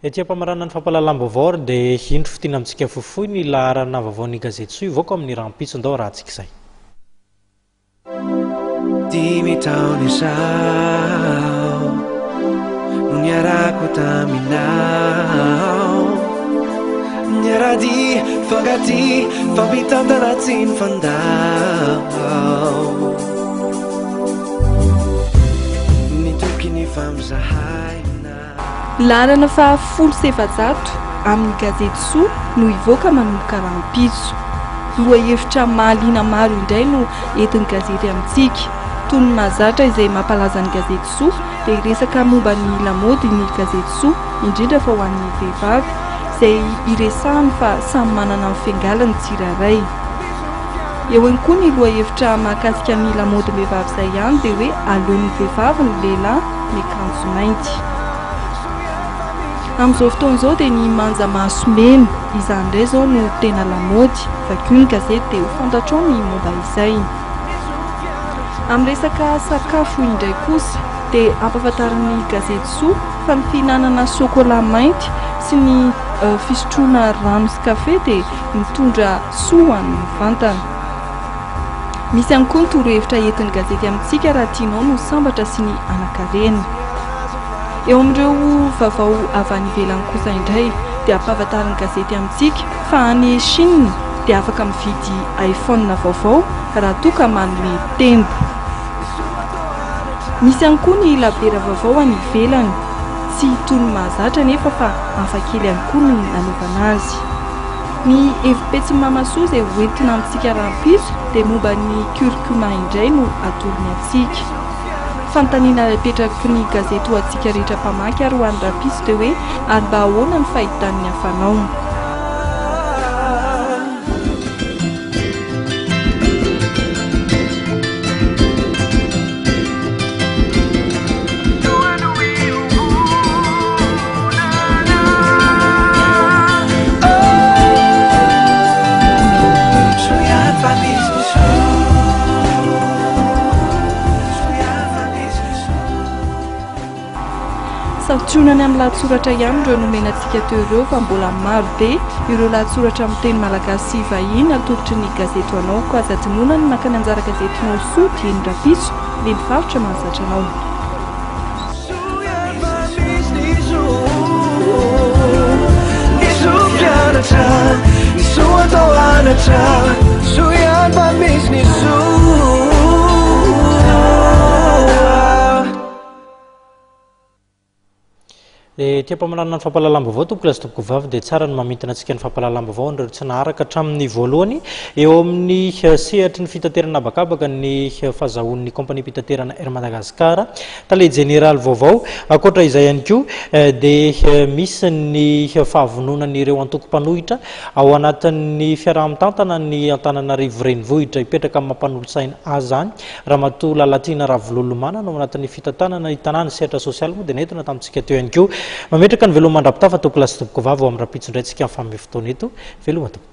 Ety am-pamaranana ny fampahalalam-baovao ary dia indro fintina amintsika fohifohy ny laharana vaovaon'ny gazety Soa hivoaka amin'ny rahampitso. Ndao arahantsika izay. Dimy taona izao no niarahako taminao Niara-dia, fankatia, fampitantana tsy nifandao Nitoky nifampizahay na Laharana faha 410 amin'ny gazety Soa no hivoaka manomboka rahampitso. Lohahevitra mahaliana maro indray no entin'ny gazety amintsika. Toy ny mahazatra izay mampalaza ny gazety Soa dia hiresaka momba ny lamaody ny gazety Soa, indrindra fa ho an'ny vehivavy, izay hiresahany fa samy manana ny fiangaliny tsirairay. Eo ihany koa ny lohahevitra mahakasika ny lamaodim-behivavy izay ihany dia hoe aleon'ny vehivavy ny lehilahy miakanjo mainty. Amin'izao fotoana izao dia ny manja maso mena, izany indray izao no tena lamaody, vakio ny gazety dia ho fantatrao ny momba izay. Amin'ny resaka sakafo indray kosa dia ampahafantarin'ny gazety Soa fa ny fihinanana sokola mainty sy ny fisotroana rano sy kafe dia mitondra soa ho an'ny mivantana. Misy ihany koa ny torohevitra entin'ny gazety amintsika raha tianao ny ho sambatra sy ny hanan-karena. Eo amin'ireo vaovao avy any ivelany kosa indray dia ampahafantarin'ny gazety amintsika fa any Chine dia afaka mividy iPhone vaovao raha toa ka manome tembo. Misy ihany koa ny labiera vaovao any ivelany. Tsy toy ny mahazatra anefa fa hafakely ihany koa ny nanaovana azy. Ny hevi-petsin'i Mamasoa izay ho entina amintsika rahampitso dia momba ny curcuma indray no atolony antsika. Fanontaniana apetraky ny gazety ho antsika rehetra mpamaky ary ho an'ny rahampitso dia hoe ary mba ahoana ny fahitan'ny hafa anao? Santionany amin'ny lahatsoratra ihany ireo nomena antsika teo ireo fa mbola maro be ireo lahatsoratra amin'ny teny malagasy sy vahiny atolotry ny gazety ho anao koa aza adinoina ny maka ny anjara gazetinao soa dieny rapiso le mivarotra mahazatra anao. Ety am-pamaranana ny fampahalalam-baovao tompoko lahy sy tompoko vavy dia tsara ny mamintina antsika ny fampahalalam-baovao an'ireo tsy naharaka hatramin'ny voalohany eo amin'ny sehatry ny fitaterana habakabaka ny fahazahoan'ny kaompaniam-pitaterana Air Madagascar tale jeneraly vaovao. Ankoatra izay ihany koa dia misy ny fahavononan'ireo antoko mpanohitra ao anatin'ny fiaraha-mitantana ny Antananarivo Renivohitra hipetraka amin'ny maha mpanolotsaina azy izany Ramatoa Lalatiana Ravololomanana ao anatin'ny fitantanana ny tanàna sehatra sosialy moa dia nentina tamintsika teo ihany koa. Mametraka ny veloma mandra-pitafa tompokolahy sy tompokovavy ho amin'ny rahampitso indray tsika mifanome fotoana eto. Veloma tompoko.